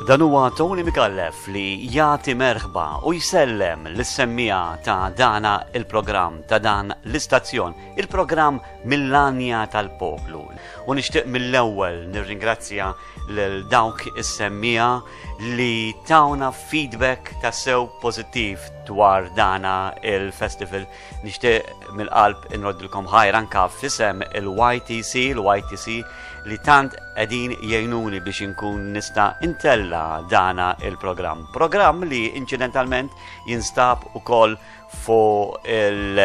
Dan huwa Tony Micallef li jagħti merħba u jsellem lis-semmiegħa ta' dana il-programm ta' dan l-istazzjon, il-programm mill-Għanja tal-Poplu. U nixtieq mill-ewwel nirringrazzja lil dawk is-semmiegħa li tawna feedback tassew pożittiv dwar dana il-festival. Nixtieq mill-qalb inroddilkom ħajr anka f'isem il-YTC, il-YTC li tant qegħdin jgħinuni biex inkun nista' intella dana il-programm. Programm li inċidentalment jinstab ukoll fuq il-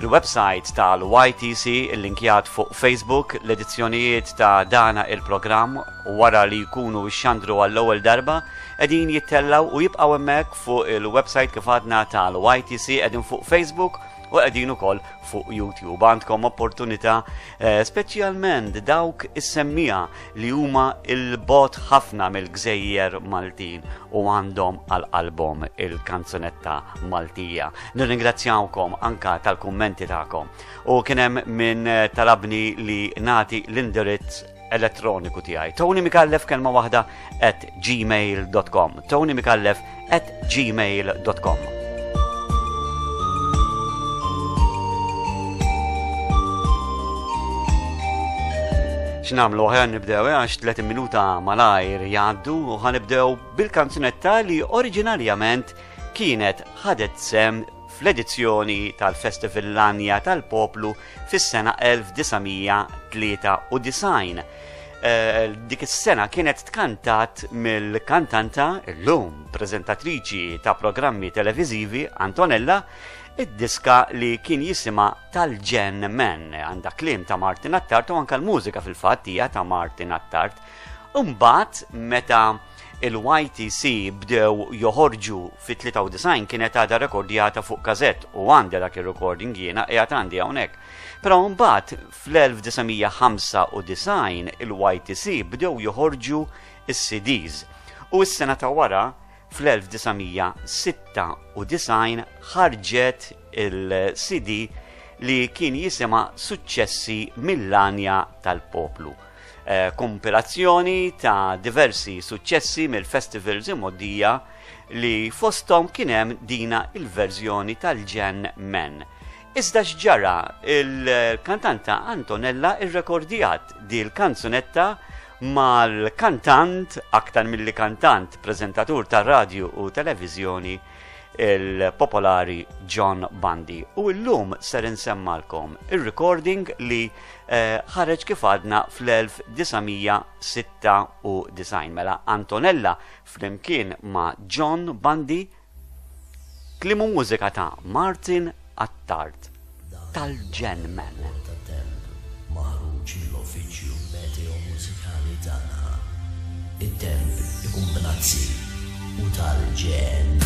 il-website tal-YTC illinkjat fuq Facebook l-edizzjonijiet ta' dana il-programm wara li jkunu xxandru għall-ewwel darba qegħdin jittellgħu u jibqgħu hemmhekk fuq il-website kif għadna tal-YTC qegħdin fuq Facebook u qegħdin ukoll fuq YouTube. Għandkom opportunità eh, speċjalment dawk is-semmija li huma il-bot ħafna mill-gżejjer Maltin u għandhom għal qalbhom il-kanzunetta Maltija. Nirringrazzjawkom anka tal-kummenti tagħkom. U kien hemm min eh, talabni li nati l-indirizz elettroniku tiegħi. Tony Mikallef kelma waħda at gmail.com. Tony Mikallef at gmail.com. X'nagħmlu aħjar nibdew eh, għax 30 minuta malajr jgħaddu u ħanibdew bil-kanzunetta li oriġinarjament kienet ħadet sem fl-edizzjoni tal-Festival Lanja tal-Poplu fis-sena 1993. Eh, dik is-sena kienet tkantat mill-kantanta illum preżentatriċi ta' programmi televiżivi Antonella id-diska li kien jisima tal-Ġen Men għandha kliem ta' Martin Attard u anka l-mużika fil-fatt hija ta' Martin Attard. Imbagħad meta il-YTC bdew joħorġu fit-93 kienet għadha rekordjata fuq kazett u għandi dak ir-recording jiena qiegħed għandi hawnhekk. Però mbagħad fl-1995 il-YTC bdew joħorġu is-CDs u s-sena ta' wara fl-1996 ħarġet il-CD li kien jisimha Suċċessi mill-Għanja tal-Poplu. Eh, kompilazzjoni ta' diversi suċċessi mill-festivals imgħoddija li fosthom kien hemm dina il-verżjoni tal-Ġen Men. Iżda x'ġara il-kantanta Antonella irrekordjat di l-kanzunetta mal-kantant, aktar milli kantant, preżentatur ta' radju u televiżjoni il-popolari John Bundy. U llum ser insemmalkom ir-recording li eh, ħareġ kif għadna fl-1996 mela Antonella flimkien ma' John Bundy kliem u mużika ta' Martin Attard tal-Ġenmen. Maħruġ mill-Uffiċċju Meteo Mużikali tagħna. It-temp ikun bnazzi u tal-ġenn.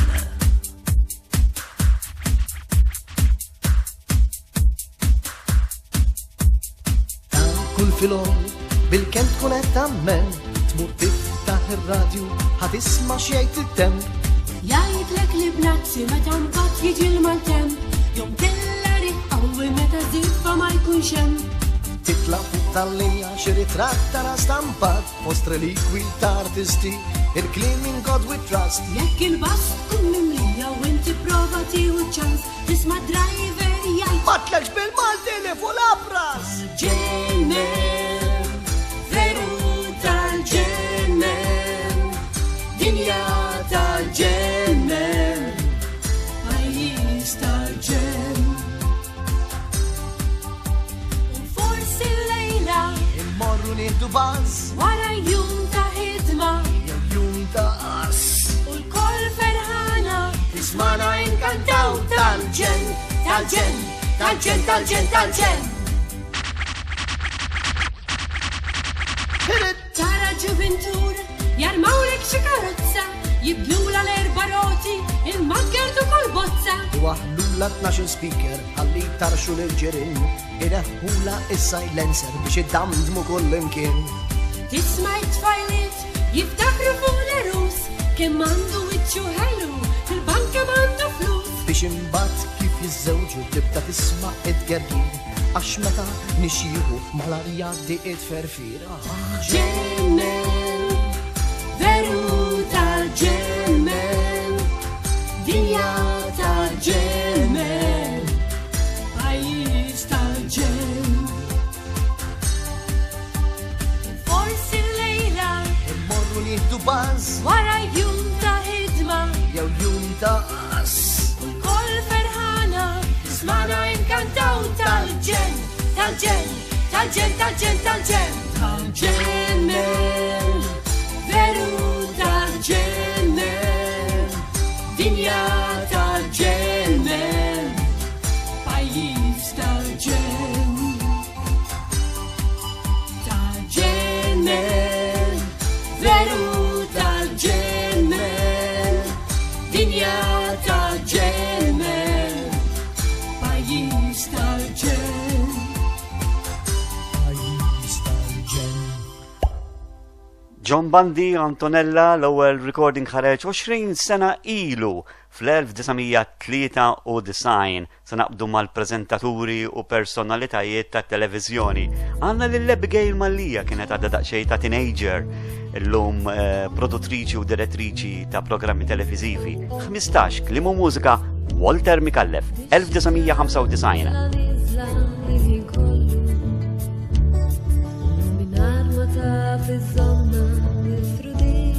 Kull filgħodu bil-kemm tkun qed tagħmel tmur tiftaħ ir-radju ħa tisma' x'jgħid it-temp. Jgħidlek li bnazzi meta mbagħad jiġi l-maltemp, jum kella riħ qawwi meta żiffa ma jkunx hemm. Titla' fuq tal-linja xi ritratt tara stampat fost relikwi ta' artisti il-kliem in God we trust. Jekk il-bus tkun mimlija u inti prova tieħu ċans Tisma' driver jgħid Ma tlekx bil-Malti li fuq l-apras. Ġennem, veru tal-ġennem, dinja tal-ġennem, pajjiż tal-ġenn. U forsi lejla Immorru nieħdu baż wara jum ta' ħidma jew jum ta' qas. u l-koll ferħana Tismana inkantaw tal-ġenn, tal-ġenn, tal-ġenn, tal-ġenn, tal-ġenn. Hit it! Tara ġuventur, jarmawlek xi karozza, jibdlula l-erba roti, il-maggertu kol bozza. Waħlula 12 speaker ħalli tarxu l-ġirin Ineħħula is-silencer biex iddamdmu kull imkien. Tisma' t-tfajliet jiftakru fuq l-erus, kemm għandu wiċċu ħelu, fil-bank kemm għandu flus. Biex imbagħad kif jiżżewġu tibda tisma' id-gergir għax meta nixjieħu mal-arja di it-ferfira. Ġennem, veru. Dinja tal-ġemel, pajjiż tal-ġen. Forsi lejla Immorru nieħdu baż wara jum ta' ħidma jew jum ta' qas. u l-koll ferħana tismana inkantaw tal-ġen, tal-ġen, tal-ġen, tal-ġen, tal-ġen, tal-ġemel, veru tal-ġemel, dinja tal-ġemel, pajjiż tal-ġen. Tal-ġemel, veru tal-ġemel, dinja tal-ġemel, pajjiż tal-ġen. Pajjiż tal-ġen. John Bundy Antonella l-ewwel recording ħareġ 20 sena ilu fl-1993 se naqbdu mal-preżentaturi u personalitajiet tat-televiżjoni. Għandna lil Abigail Mallia kienet għadha daqsxejn ta' teenager, illum eh, produttriċi u direttriċi ta' programmi televiżivi. 15 kliem u mużika Walter Micallef, 1995. Minar ma taf iż-żonna mifrudin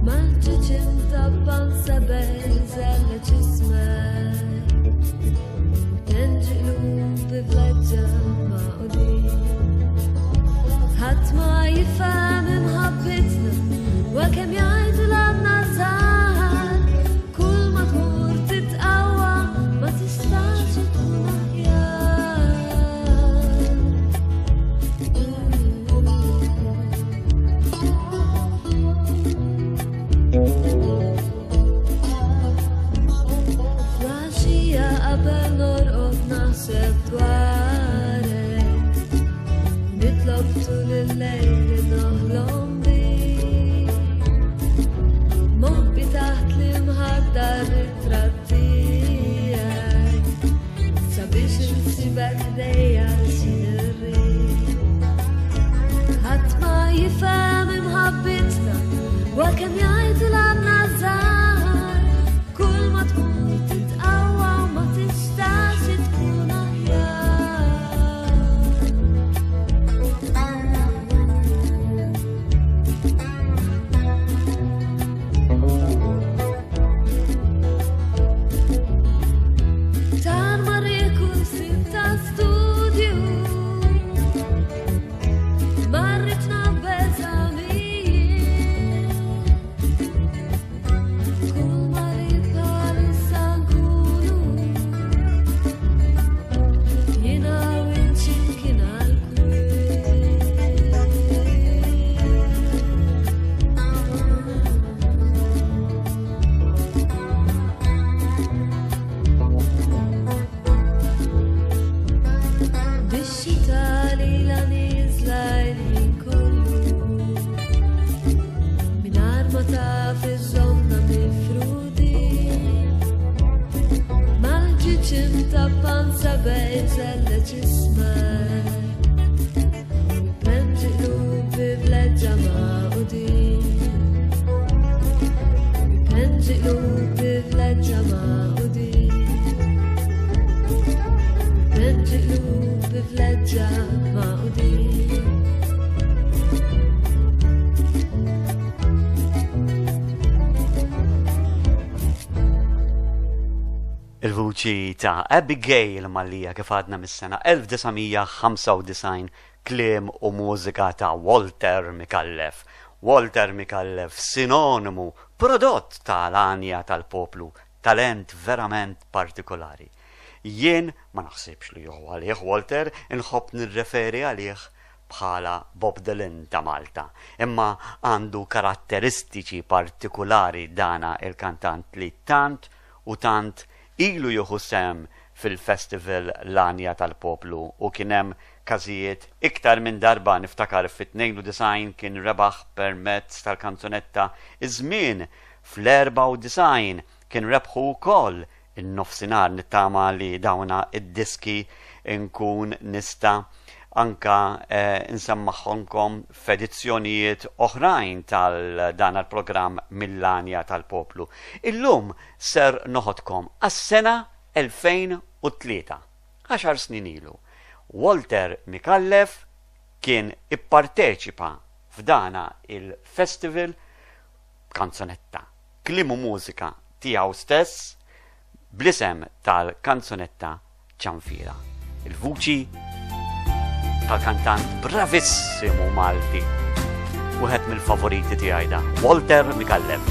Mal-ġiġim tabban sebel zella ġismek Tenġilu bivleġġa ma' udin Ħadd ma jifhem imħabbitna Wa kemm jgħidu l-għandna żgħar Kull ma tmur titqawwa ma tistax tkun aħjar. Flaxija qabel norqod naħseb dwarek Nitlob tul il-lejl li noħlom bik Moħbi taħt l-imħadda ritratt tiegħek Sabiex insibek ħdejja xi irrid Ħadd ma jifhem imħabbitna Wa kemm jgħidu l-għandna żgħar Kull ma tmur titqawwa u ma tistax tkun aħjar Tar marriku sitta studju Marriċ nabbeżamijiet Kull marid bħalissa nkunu Jiena u inti kien għal-kwiet Bix-xita lila nieżla l-ħin kollu Mingħajr ma taf iżżommna mifrudin Mal-ġiġim ta' panza bej żella ġismek Penġi qlubi vleġġa maqudin Penġi qlubi vleġġa maqudin Penġi qlubi vleġġa maqudin Il-vuċi ta' Abigail Mallia kif għadna mis-sena 1995 kliem u mużika ta' Walter Micallef. Walter Micallef sinonimu prodott tal-għanja tal-poplu, talent verament partikolari. Jien ma naħsibx li juhu għalih Walter, inħobb nirreferi għalih bħala Bob Dylan ta' Malta, imma għandu karatteristiċi partikolari dana il-kantant li tant u tant ilu jieħu sehem fil-festival L-Għanja tal-Poplu u kien hemm każijiet iktar minn darba niftakar fit-92 kien rebaħ permezz tal-kanzunetta Iż-Żmien, fl-94 kien rebħu wkoll in-nofsinhar nittama li dawna id-diski nkun nista' anka nsemmaħħomkom f'edizzjonijiet oħrajn tal-dan il-programm Mill-Għanja tal-Poplu. Illum ser noħodkom għas-sena 2003, għaxar snin ilu. Walter Micallef kien ipparteċipa f'dana il-festival b'kanzunetta, kliem u mużika tiegħu stess bl-isem tal-kanzunetta Ċanfira. Il-vuċi tal-kantant bravissimu Malti. Wieħed mill-favoriti tiegħi da, Walter Micallef.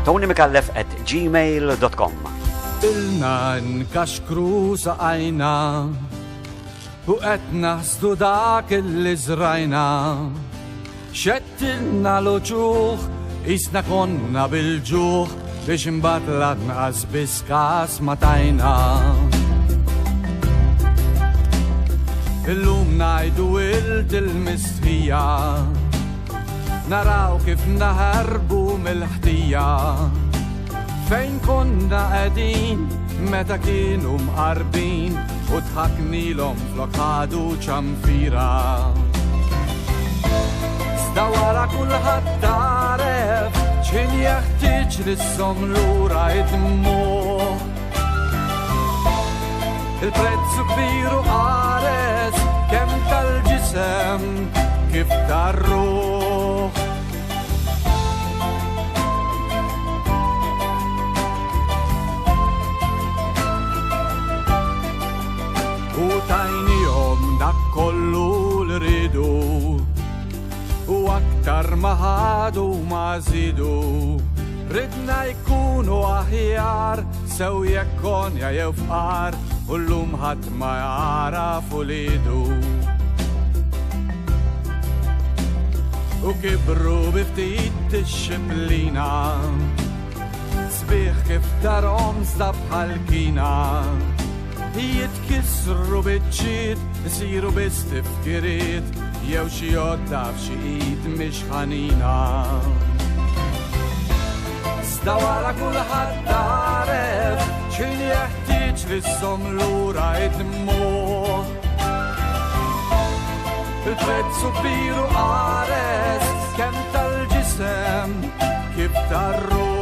Tony Micallef at gmail.com Ilna nkaxkru saqajna u qed naħsdu dak li żrajna. Xettilna l-uċuħ, qisna konna bil-ġuħ biex imbagħad lanqas biss każ ma tajna. Illum ngħidu wild il-mistħija, naraw kif naħarbu mill-ħtija. Fejn konna qegħdin meta kienu mqarbin u dħaknilhom flok ħadu ċanfira. Iżda wara kulħadd għaref x'ħin jeħtieġ li ssom lura id-dmugħ. Il-prezzu kbir u qares kemm tal-ġisem kif tar-ruħ. U tajnihom dak kollu li ridu u aktar ma ħadu ma żidu. Ridna jkunu aħjar sew jekk konja jew fqar u llum ħadd ma jagħraf ulidu. U kibru bi ftit dixxiplina Sbieħ kif darhom żda bħal kina. Jitkissru biċċiet, isiru biss tifkiriet, jew xi għodda f'xi id mhix ħanina. Iżda wara kulħadd għaref x'in jeħtieġ li ssom lura id-dmugħ. Il-prezzu kbir u qares kemm tal-ġisem kif tar-ruħ.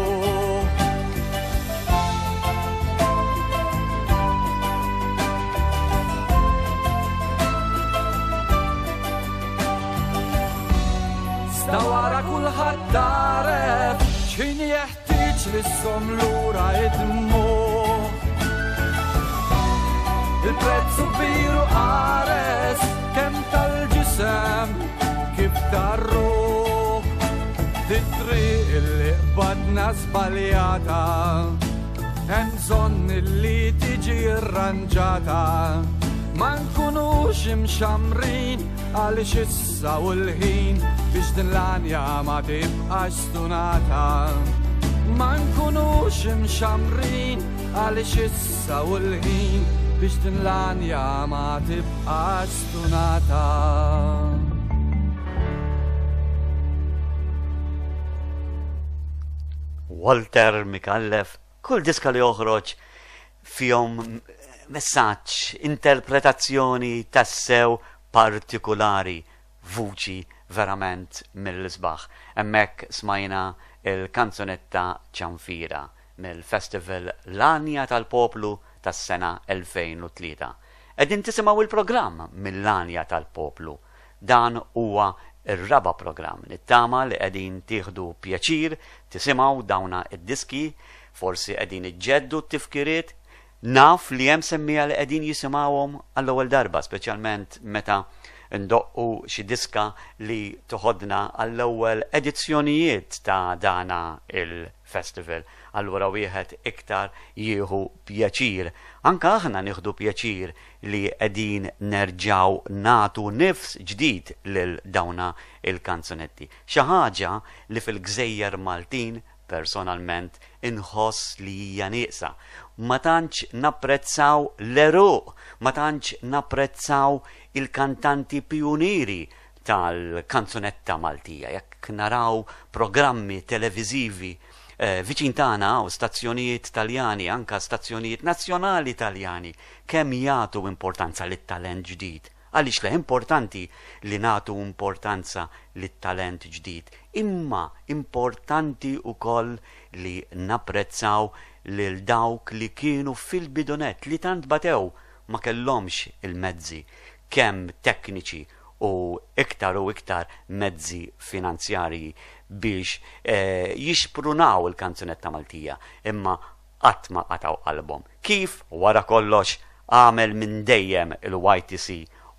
Sta wara kulħadd taref x'ħin jeħtieġ li ssom lura id-dmugħ. Il-prezzu kbir u qares kemm tal-ġisem kif tar-ruħ. Dit-triq li qbadna żbaljata hemm bżonn li tiġi rranġata. Ma nkunux imxammrin għaliex issa u l-ħin biex din l-għanja ma tibqax stunata. Ma nkunux imxammrin għaliex issa u l-ħin biex din l-għanja ma tibqax stunata. Walter Micallef, kull diska li joħroġ fihom messaġġ, interpretazzjoni tassew partikulari, vuċi verament mill-isbaħ. Hemmhekk smajna l-kanzunetta Ċanfira mill-Festival L-Għanja tal-Poplu tas-sena 2003. Qegħdin tisimgħu l-programm Mill-Għanja tal-Poplu. Dan huwa r-raba' programm. Nittama li qegħdin tieħdu pjaċir tisimgħu dawna d-diski, forsi qegħdin iġġeddu t-tifkiriet. Naf li hemm semmiegħa li qegħdin jisimgħuhom għall-ewwel darba, speċjalment meta ndoqqu xi diska li toħodna għall-ewwel edizzjonijiet ta' dana il-festival. Allura wieħed iktar jieħu pjaċir. Anke aħna nieħdu pjaċir li qegħdin nerġgħu nagħtu nifs ġdid lil dawna il-kanzunetti. Xi ħaġa li fil-gżejjer Maltin personalment inħoss li hija nieqsa. Ma tantx napprezzaw l-għeruq, ma tantx napprezzaw il-kantanti pijunieri tal-kanzunetta Maltija. Jekk naraw programmi televiżivi viċin tagħna hawn stazzjonijiet Taljani, anke stazzjonijiet nazzjonali Taljani, kemm jagħtu importanza lit-talent ġdid. Għaliex le importanti li nagħtu importanza lit-talent ġdid, imma importanti wkoll li napprezzaw lil dawk li kienu fil-bidu nett li tant batew ma kellhomx il-mezzi kemm tekniċi u iktar u iktar mezzi finanzjarji biex jixprunaw il-kanzunetta Maltija imma qatt ma qatgħu qalbhom. Kif, wara kollox, għamel minn dejjem il-YTC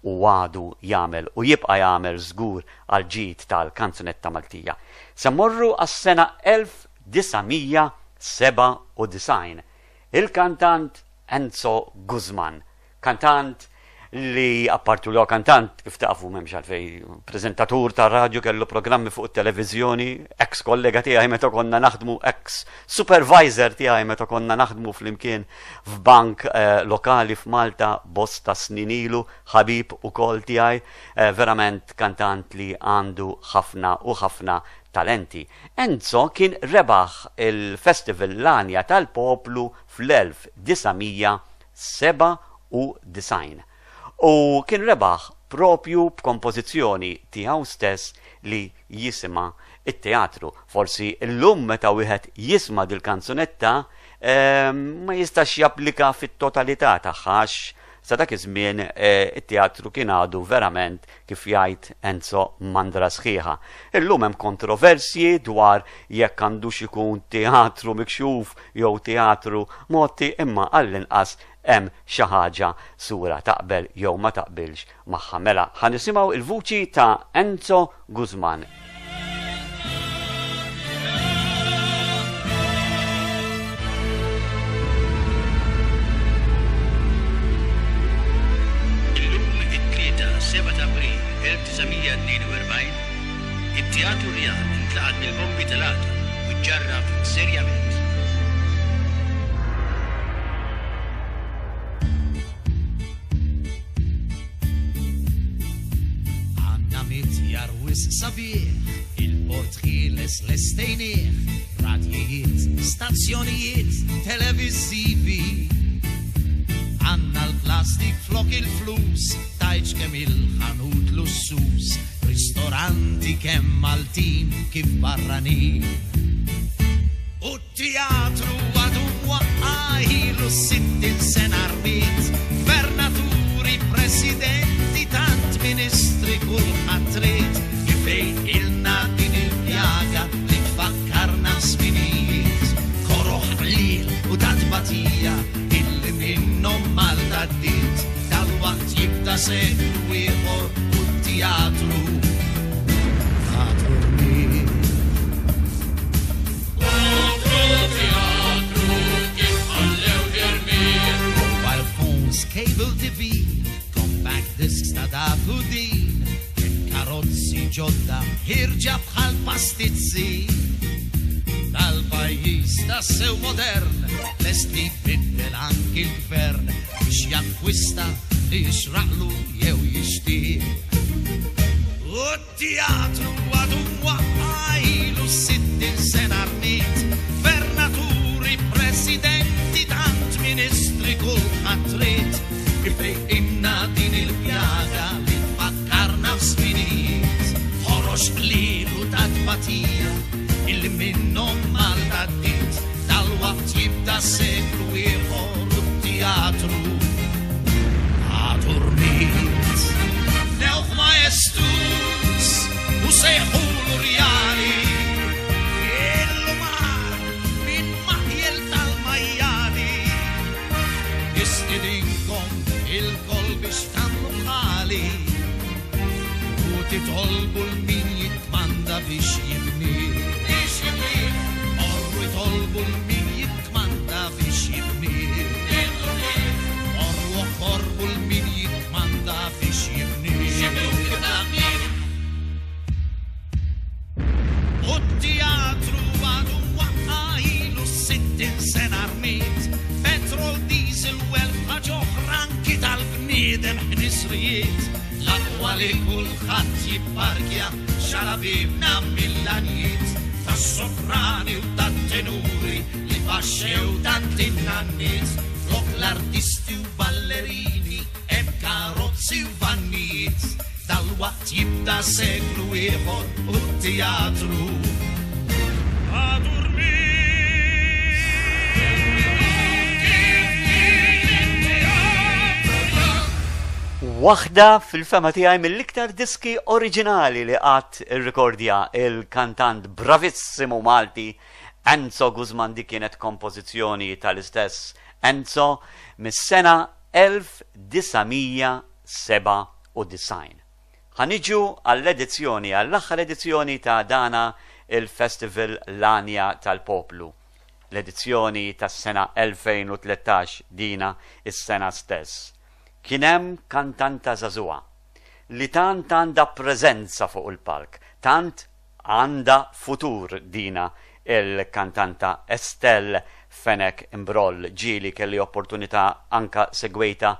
u għadu jagħmel u jibqa' jagħmel żgur għall-ġid tal-kanzunetta Maltija. Se mmorru għas-sena 1997. Il-kantant Enzo Guzman, kantant li apparti li huwa kantant, kif tafu m'hemmx għalfejn, preżentatur tar-radju, kellu programmi fuq it-televiżjoni, ex kollega tiegħi meta konna naħdmu, ex supervisor tiegħi meta konna naħdmu flimkien f'bank eh, lokali f'Malta bosta snin ilu, ħabib ukoll tiegħi, eh, verament kantant li għandu ħafna u ħafna talenti. Enzo kien rebaħ il-Festival L-Għanja tal-Poplu fl-1900 97 u kien rebaħ propju b'kompożizzjoni tiegħu stess li jisimha It-Teatru. Forsi llum meta wieħed jisma' dil-kanzunetta ma jistax japplika fit-totalità tagħha għax sa dak iż-żmien it-teatru kien għadu verament kif jgħid Enzo mandra sħiħa. Illum hemm kontroversji dwar jekk għandux ikun teatru mikxuf jew teatru mgħotti imma għall-inqas hemm xi ħaġa sura taqbel jew ma taqbilx magħha. Mela ħa nisimgħu il-vuċi ta' Enzo Guzman. Illum it-Tlieta 7 ta' April 1942, it-Teatru Rjal intlaqat mill-bombi tal-għadu u ġġarraf serjament. Għanna mitjar wisq sabiħ, il-port ħieles lestejnieh, radjijiet, stazzjonijiet, televiżivi. Għanna l-plastik flok il-flus, tajċ kemm il-ħanut lussus, ristoranti kemm Maltin kif barranin. U t-teatru għadu mwaqqa' ilu 60 sena rmiet, gvernaturi, presidenti, tant ministri kulħadd ried, ifejqilna din il-pjaga li tfakkarna żminijiet, koroh qliel u ta' tbatija illi minnhom Malta għaddiet, dalwaqt jibda seklu ieħor u t-teatru għadu rmied. Mobile phones, cable TV, compact discs ta' dak u din, kemm karozzi ġodda ħirġa bħal pastizzi. Dal-pajjiż tassew modern, lest li jbiddel anki l-gvern biex jakkwista li jixraqlu jew jixtieq. U Teatru għadu mwaqqa' ilu 60 sena rmiet, gvernaturi, presidenti, tant ministri kulħadd ried ifejqilna din il-pjaga li tfakkarna f'żminijiet ħorox qliel u ta' tbatija illi minnhom Malta għaddiet. Dalwaqt jibda seklu ieħor u t-teatru għadu rmied. Bnewh maestus u sejħulu rjali. Illum agħar minn maqjel tal-majjali. Nistidinkom ilkoll biex tagħmlu bħali u titolbu 'l min jikkmanda biex jibnih. Biex jibnih. Morru itolbu 'l min jikkmanda biex jibnih. Morru oħorbu 'l min jikkmanda biex jibnih. U t-teatru għadu mwaqqa' ilu 60 sena rmied. Petrol, diesel u elf ħaġa oħra anki tal-bniedem ħnisrijiet. L-aqwa li kulħadd jipparkja xala bibna mill-għanjiet tas-soprani u tat-tenuri li baxxew tant in-nanniet. Flok l-artisti u ballerini hemm karozzi u vannijiet. Dalwaqt jibda seklu ieħor u t-teatru għadu Waħda fil-fema tiegħi mill-iktar diski oriġinali li qatt irrikordja il-kantant bravissimu Malti Enzo Guzman dik kienet kompożizzjoni tal-istess Enzo mis-sena 1997. Ħa niġu għall-edizzjoni, għall-aħħar edizzjoni ta' dana il-Festival L-Għanja tal-Poplu. L-edizzjoni tas-sena 2013 dina is-sena stess. Kien hemm kantanta żagħżugħa li tant għandha preżenza fuq il-palk, tant Għandha futur dina il-kantanta Estelle Fenech Imbroll. Ġieli kelli opportunità anka segwejtha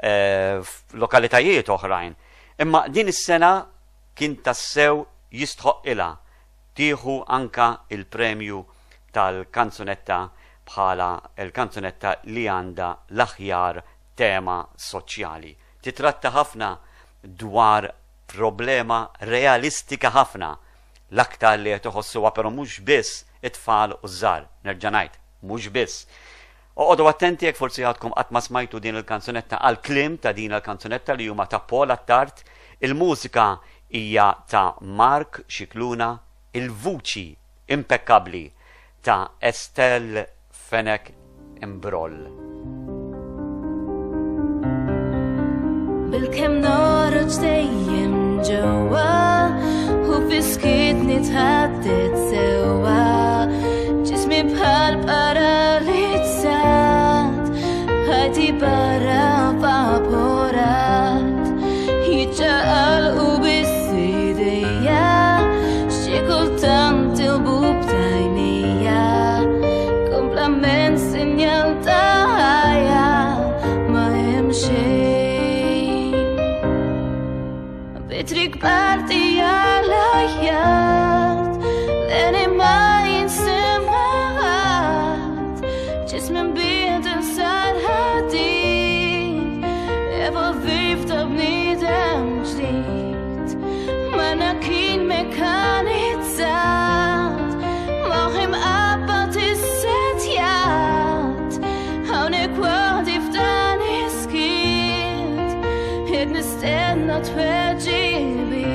f'lokalitajiet oħrajn. Imma din is-sena kien tassew jistħoqqilha tieħu anka il-premju tal-kanzunetta bħala l-kanzunetta li għandha l-aħjar tema soċjali. Titratta ħafna dwar Problema realistika ħafna, l-aktar li qed iħossuha però mhux biss it-tfal u ż-żgħar. Nerġa' ngħid, mhux biss. Oqogħdu attenti jekk forsi għadkom qatt ma smajtu din il-kanzunetta għall-kliem ta' din il-kanzunetta li huma ta' Paul Attard, il-mużika hija ta' Mark Scicluna, il-vuċi impekkabbli ta' Estelle Fenech Imbroll. Bilkemm noħroġ dejjem ġewwa u fiskiet nitħadded sewwa ġismi bħal paralizzat ħajti barra vaporat jiċċaqalqu biss idejja xi kultant il-bub tajnija Komplament sinjal ta' ħajja ma hemm xejn. Bitri kbar tiegħi l-għajat, ma jinsimgħat, ġismi mbiedel sar ħadid, evolviv ta' bniedem ġdid. Mana kien mekkanizzat, moħħi mqabbad issetjat, hawnhekk waħdi f'dan is-skiet, qed nistenna tweġibiet.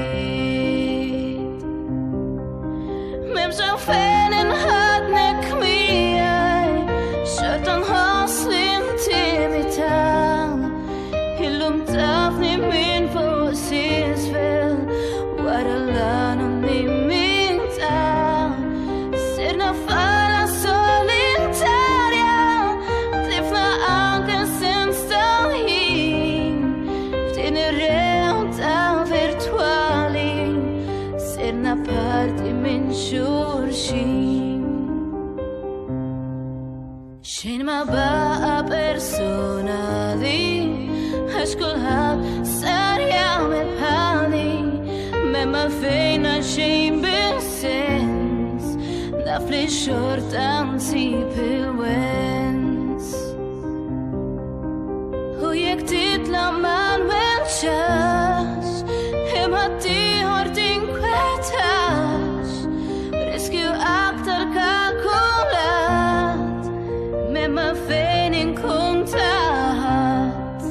M'hemmx għalfejn inħadnek miegħi, xorta nħoss l-intimità. Illum tafni minn fuq s'isfel, wara l-anonimità. Sirna fala solitarja, tlifna anke sens tal-ħin. F'din ir-realtà virtwali, sirna parti minn xulxin. Xejn ma baqa' personali, għax kulħadd sar jagħmel bħali. M'hemm għalfejn għal xejn bis-sens, naf li xorta nsib il-wens. U jekk titlaq ma nwenċax, imma ieħor tinkwetax, riskju aktar kalkulat, m'hemm għalfejn inkun taħat,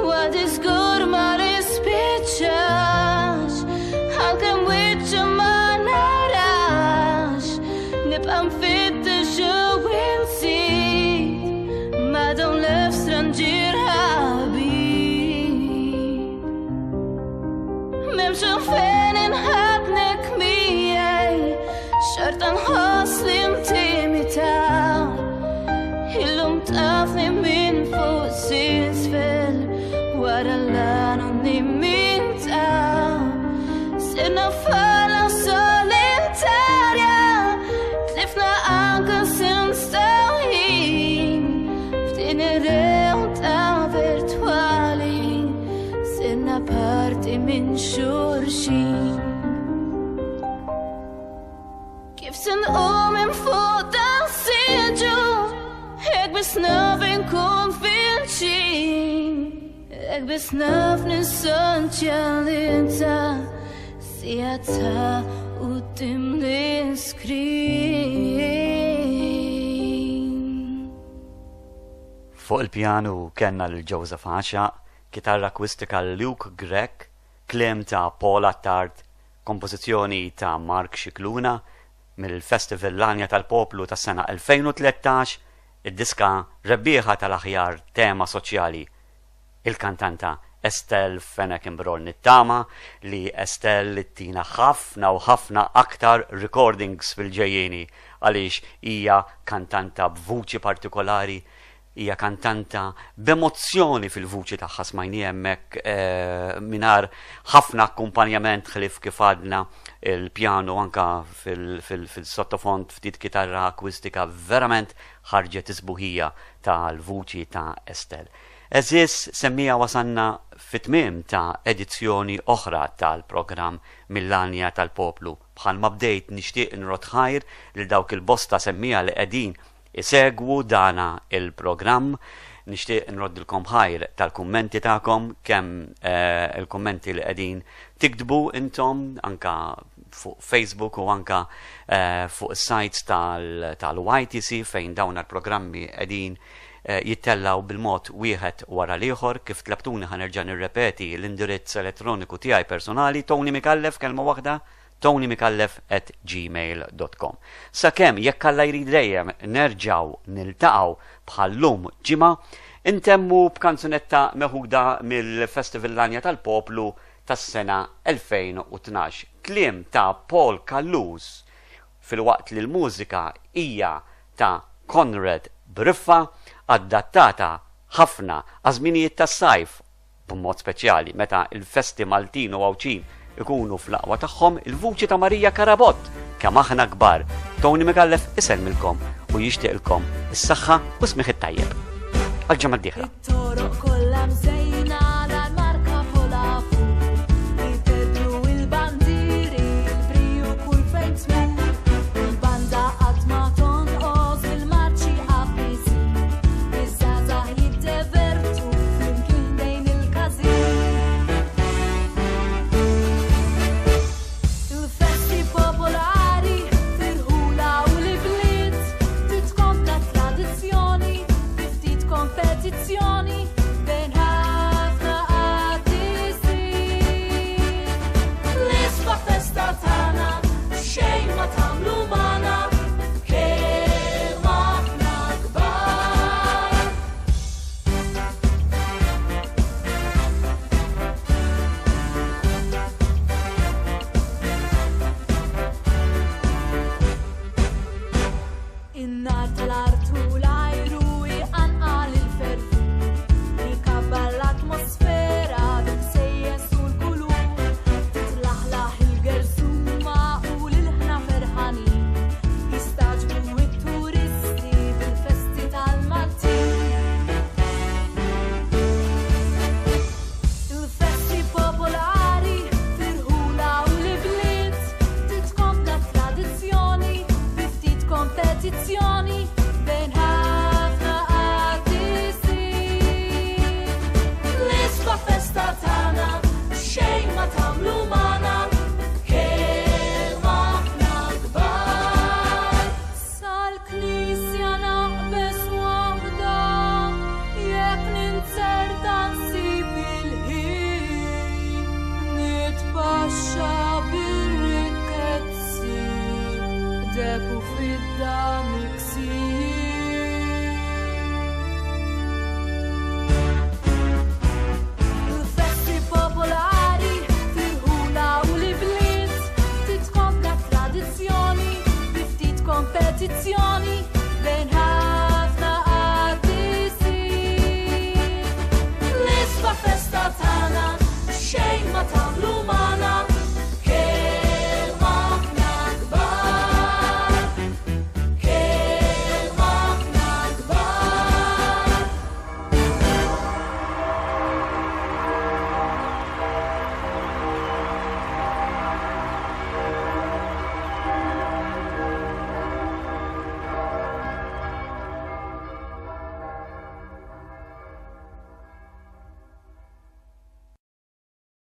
għadi żgur ma nispiċċax, għalkemm wiċċu ma narax, nibqa' nfittex u insib, ma dawn l-ef stranġier ħabib. M'hemmx għalfejn inħadnek miegħi, xorta nħoss l-intimità. Illum tafni minn fuq s'isfel, wara l-anonimità. Sirna fala solitarja, tlifna anke sens tal-ħin. F'din ir-realtà virtwali, sirna parti minn xulxin. Kif se nqum minn fuq dan siġu, hekk biss naf inkun fil-ċin. Hekk biss naf nissoċjalizza Siegħa quddiem l-iskrin. Fuq il-pjanu kellna lil Joseph Għaxaq, kitarra akwistika Luke Grech, kliem ta' Paul Attard, kompożizzjoni ta' Mark Scicluna, mill-Festival L-Għanja tal-Poplu tas-sena 2013, id-diska rebbieħa tal-aħjar tema soċjali, il-kantanta Estelle Fenech Imbrogl Nittama li Estelle ttina ħafna u ħafna aktar recordings fil-ġejjieni għaliex hija kantanta b'vuċi partikolari Hija kantanta b'emozzjoni fil-vuċi tagħha smajni hemmhekk eh, mingħajr ħafna akkumpanjament ħlief kif għadna il-pjanu anka fil-sottofond ftit kitarra akwistika verament ħarġet isbuħija tal-vuċi ta' Estelle. Eżis semmija wasanna fit-tmiem ta' edizzjoni oħra tal-programm Mill-Għanja tal-Poplu. Bħalma bdejt nixtieq nrod ħajr lil dawk il-bosta semmija li qegħdin Isegwu dana il-programm. Nixtieq nroddilkom ħajr tal-kummenti tagħkom, kemm eh, il-kummenti li qegħdin tiktbu intom anka fuq Facebook u anka eh, fuq is-sites tal-YTC fejn dawn il-programmi qegħdin eh, jittellaw bil-mod wieħed wara l-ieħor. Kif tlabtuni ħanerġa' nirrepeti l-indirizz elettroniku tiegħi personali Tony Micallef kelma waħda tonymicallef at gmail dot com. Sakemm jekk Alla jrid dejjem nerġgħu niltaqgħu bħal-lum ġimgħa, intemmu b'kanzunetta meħuda mill-Festival L-Għanja tal-Poplu tas-sena 2012. Kliem ta' Paul Callus filwaqt li l-mużika hija ta' Conrad Briffa adattata ħafna għaż-żminijiet tas-sajf B'mod speċjali meta l-festi Maltin u Għawdxin ikunu fl-aqwa tagħhom, il-vuċi ta' Maria Carabott, Kemm Aħna Kbar. Tony Micallef isellmilkom u jixtieqilkom is-saħħa u s-smigħ it-tajjeb. Għall-ġimgħa d-dieħla. It-toroq kollha mżejna l-armar kapolavur, ipedru il-bandieri, il-briju kull fejn tmur. Il-banda qatt ma tonqos bil-marċi qabbieżin, iż-żgħażagħ jiddevertu flimkien ħdejn il-każin. Il-festi popolari fir-rħula u l-ibliet titkompla t-tradizzjoni bi ftit kompetizzjoni bejn ħafna artisti. L-isbaħ festa tagħna xejn ma tagħmlu magħna kemm aħna kbar. In-nar tal-art u l